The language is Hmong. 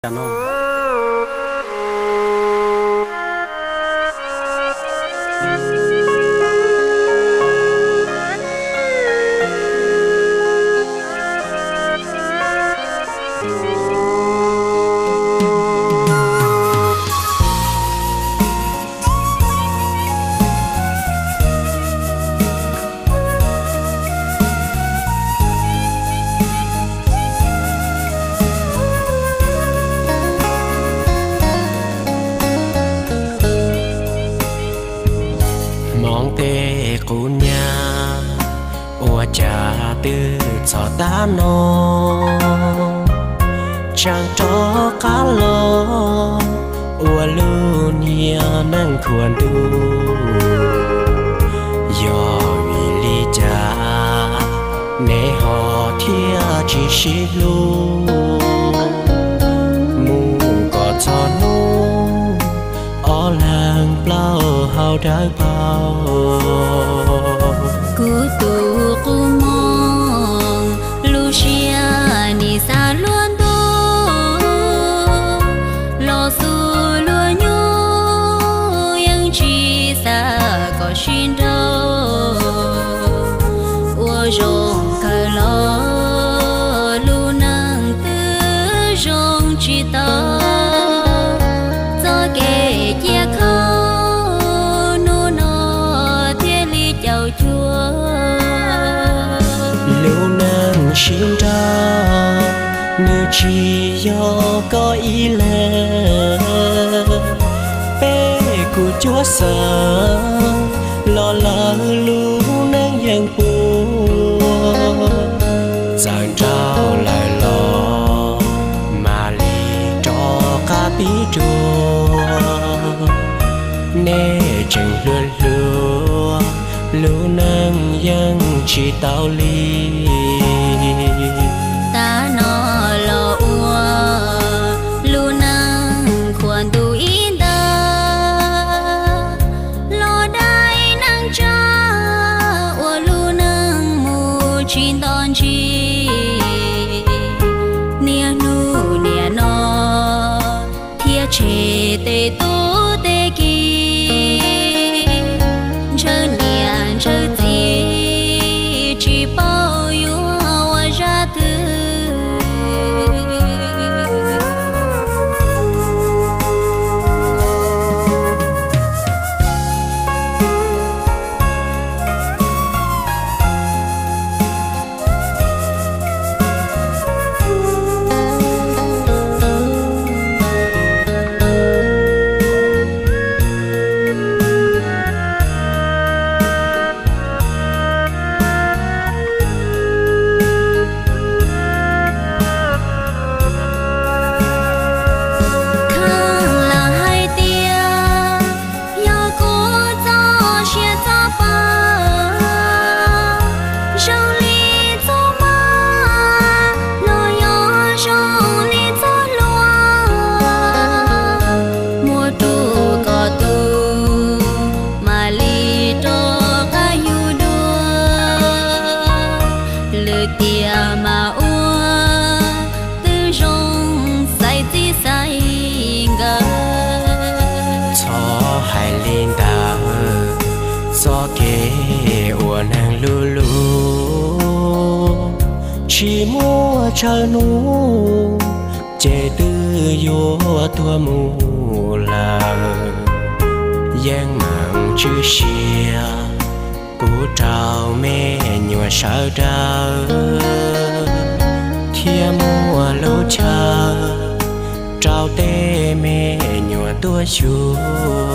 cas no. Hmoov tej qub nyab, ua cas twb txog tab no, tseem rov qab los ua lub niag neej khuam ntuj. Yog vim li cas neb ho thiaj tsis sib hlub, mus kom txog hnub ob leeg plaub hau dawb paug? Kuv tus qub moog, lub siab nim xav luag ntuj, los xub luag nyuj yeej tsis xav kom sib nrauj. Ua zoo kawg los lub neej twb zoo tsis tau, txoj kev cia khaub hnub no thiaj li caum cuag. Lub neej sib nrauj nws tsis yog koj ib leeg, peb kuj cuab xeem los lawm lub neej yeej puas. Txawm nrauj lawm los mam li rov qab pib dua, nej tseem hluas hluas, lub neej yeej tsis tau li. Tag no los ua lub neej khuam ntuj ib ntag, los dai neej tsa ua lub neej mus tsis nto ntsis. Niaj hnub niaj no thiaj tshem tej tub tej ki, ntshaw niam ntshaw txiv tsis paub yuav ua zaj twg. Kheev lam hais tias yog kuv txoj sia txoj pa, zoo li txoj pa los yog zoo li txoj hlua, muaj tus kom tus mam li rov qab yug dua. Lwm tiam mas ua twb zoo xaiv txij xaiv nkawm. Txhob hais li ntawd, txoj kev ua neeg luj luj tsis muaj tsawg hnub ces twb yuav tuag mus lawm. Yeej meem tswv sia pub rau me nyuam sawv daws, thiab muaj lub chaw rau tej me nyuam tuaj xyuas.